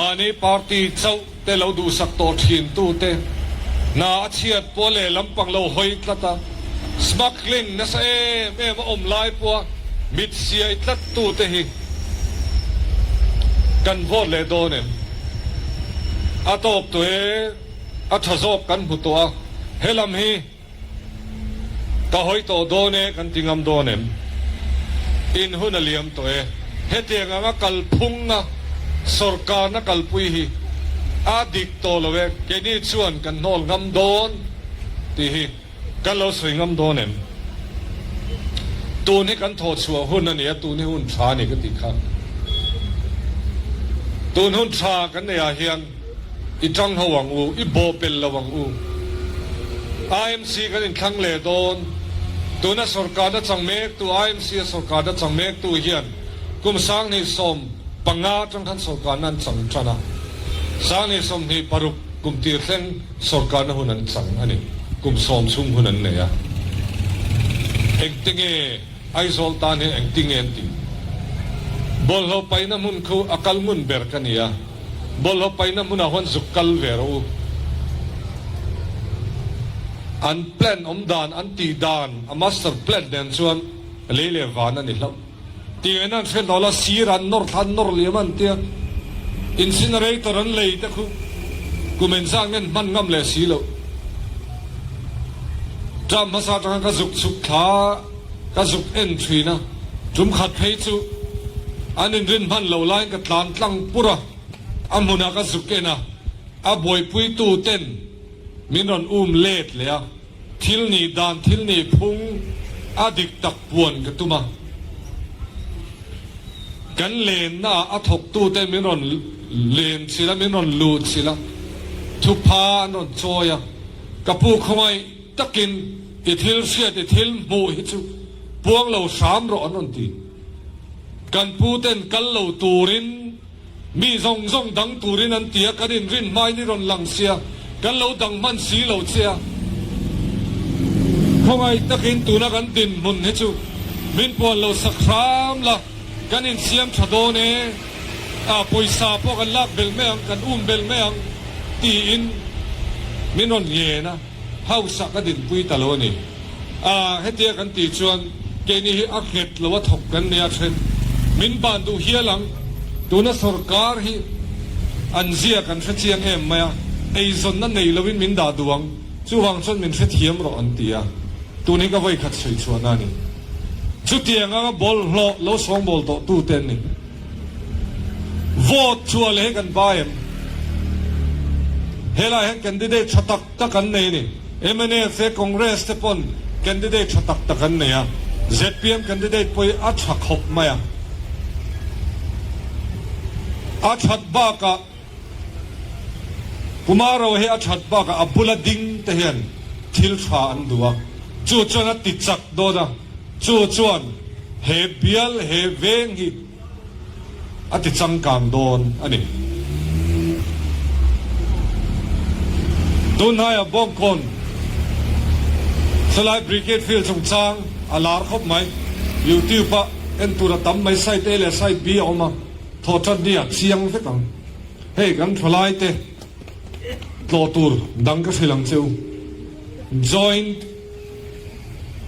Mahni party chauh te lo duhsak tawh thin tu te hna a chhiat pawh lehlam pang lo hawi tlat a, smuggling nasa em em a awm lai pawha mit siai tlat tu te hi kan vote leh dawn em? A tawk tawh e, a tha zawk kan hmu tawh a, helam hi. Ka hawi tawh dawn e kan ti ngam dawn em? In hun a liam tawh e. Hetiang anga kalphunga sawrkarna kalpui hi a dik tawh lo e, keini chuan kan hnawl ngam dawn tih hi kan lo sawi ngam dawn em? Tun hi kan thawh chhuah hun a ni a, tun hi hun tha a ni ka tih kha. Tun hun tha kan neih ah hian. I tang ho ang u, i bawh pel lo ang u. IMC kan inthlang leh dawn. Tuna sawrkarna chang mektu, IMC a sawrkarna chang mektu hian kum 2015 atang khan sawrkarna an chang tan a. 2026 kum tir thleng sawrkarna hun an chang a ni. Kum sawm chhung hun an nei a. Engte nge Aizawl tan hian engti nge an tih? Bawlhhlawh paihna hmun khu a kal ngun ber ka ni a. Bawlhhlawh paihna hmunah huan zuk kal ve rawh u. An plan awm dan, an tih dan, a master plan nen chuan lei leh van a ni hlauh. Tih en an hre hlawl a, sir an nawr thla, an nawr liam an tia. Incinerator an lei te khu kum engzat nge an hman ngam leh si loh. Term hmasa atanga ka zuk chhuk thla ka zuk en thin a, tum khat phei chu an inrin hman lo laiin ka tlan tlang pur a, a hmunah ka zuk en a, a buaipuitu ten min rawn um let leh a, thil nih dan thil nih phung a dik tak puan ka tum a, kan lenna ah a thawktu ten min rawn len chilh a, min rawn luh chilh a, thupha an rawn chawi a, ka pu khawngaih Takin i thil hriat i thil hmuh hi chu puang lo hram rawh an rawn ti. Kan pu ten kal lo turin mi zawng zawng dang turin an ti a, kan inrin hmain i rawn lang sia, kan lo dang hman si lo che a. Khawngaih takin tuna kan dinhmun hi chu min puan lo sak hram la, kan insiam tha dawn e, a pawisa pawh kan lak belh mai ang, kan um belh mai ang tiin min rawn ngen a. Hausa ka dinpui ta lo a ni. A, hetia kan tih chuan keini hi a nghet lo a thawk kan nia then. Min ban duh hial ang. Tuna sawrkar hi an zia kan hre chiang em mai a, eizawnna nei loin min dah duh ang, chuvang chuan min hrethiam rawh an ti a. Tun hi ka vawikhat sawi chhuahna a ni. Chutiang anga bawlhhlawh lo sawngbawl tawh tute an ni. Vote chhuah leh hi kan bai em? Helaiah hian candidate tha tak tak an nei a ni. Mnf te Congress te pawn candidate tha tak tak an nei a. Zpm candidate pawh hi a tha khawp mai a. A that bakah Kumaro hi a that bakah a bula ding te hian thil tha an duh a. Chu chuan a ti chak dawn a. Chu chuan he bial he veng hi a ti changkang dawn a ni. Tunhnaiah Bawngkawn Salai Brigade Field chungchang a lar khawp mai. YouTube ah en tur a tam mai, side A leh side B a awm a, thawhṭan ni ah chiang vek ang. Hei kan thalai te tlawh tur dang ka hrilh ang che u. Joint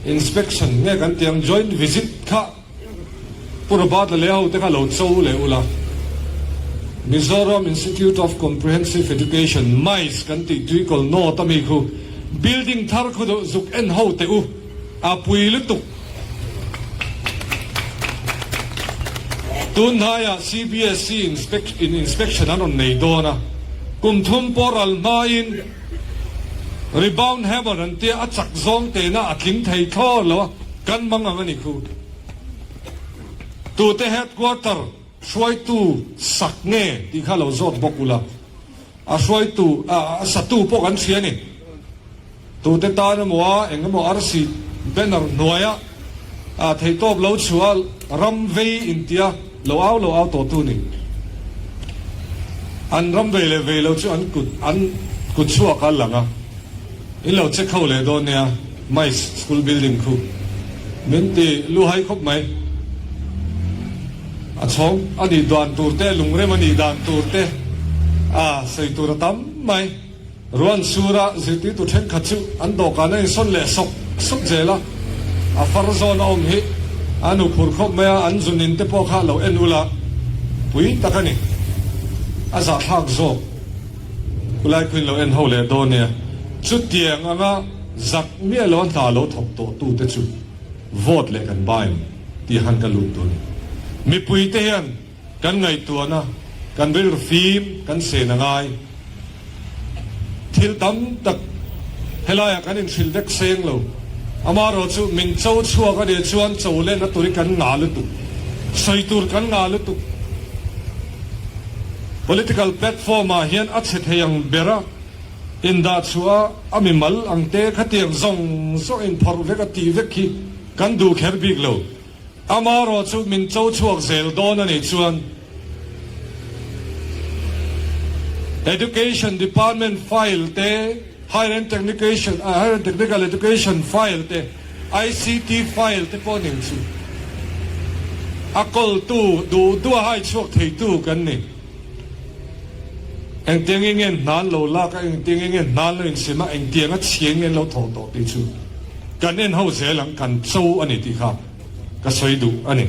Inspection nge kan tih ang joint visit kha Pu Robert leh ho te kha lo cho leh ula. Mizoram Institute of Comprehensive Education, MICE, kan tih tuikawl nawt ami khu building thar khu deuh zuk en ho teh u a pui lutuk. Tun hnaiah CBSE in inspection an rawn nei dawn a, kum thum pawh ral hmain Rebound hammer an tia a chak zawng tena a tling thei thlawr lo a, kan mang ang a ni khu. Tute headquarter hruaitu sak nge tih kha lo zawt bawk ula, a hruaitu a satu pawh kan hria a ni. Tute tan emaw a eng emaw arsi banner hnuaia a theihtawp lo chhuah a ram vei intia lo au lo au tawh tu ni. An ram vei leh vei lo chu an kut an kut chhuak a lang a, in lo check ho leh dawn nia MICE school building khu min ti luhai khawp mai. A chhawng a nih dan tur te, lungrem a nih dan tur te. A sawi tur a tam mai. Ruan sura zirtirtu thenkhat chu an dawhkan a insawn leh sawk sawk zel a, a far zawn a awm hi an huphur khawp mai a, an zunin te pawh kha lo en ula pui tak a ni. A zahthlak zawk ulai khuin lo en ho leh dawn nia. Chutiang anga zak miah lo a hna lo thawk tawh tute chu vote leh kan bai ang tih han ka lut dawn a ni. Mipuite hian Kan ngaihtuahna, kan rilru fim kan sen a ngai. Thil tam tak helaiah kan inhrilh vek seng lo. Amaherawh chu min cho chhuak a nih chuan cho len a tur hi kan ngah lutuk. Sawi tur kan ngah lutuk. Political platform ah hian a chhe thei ang ber a, indah chhuah a, a mimal ang te khatiang zawng zawng inphawrh vek a tih vek hi kan duh kher bik lo. Amaherawh chu min cho chhuak zel dawn a nih chuan Education Department file te, Higher and Technication Higher and Technical Education file te, ICT file te pawh ning chu a kawltu duh duh a hai chhuak theitu kan ni. Engtiang nge hna an lo lak a, engtiang nge hna an lo insim a, engtiang a chhia nge an lo thawh tawh tih chu kan en ho zel ang, kan cho a ni tih kha ka sawi duh a ni.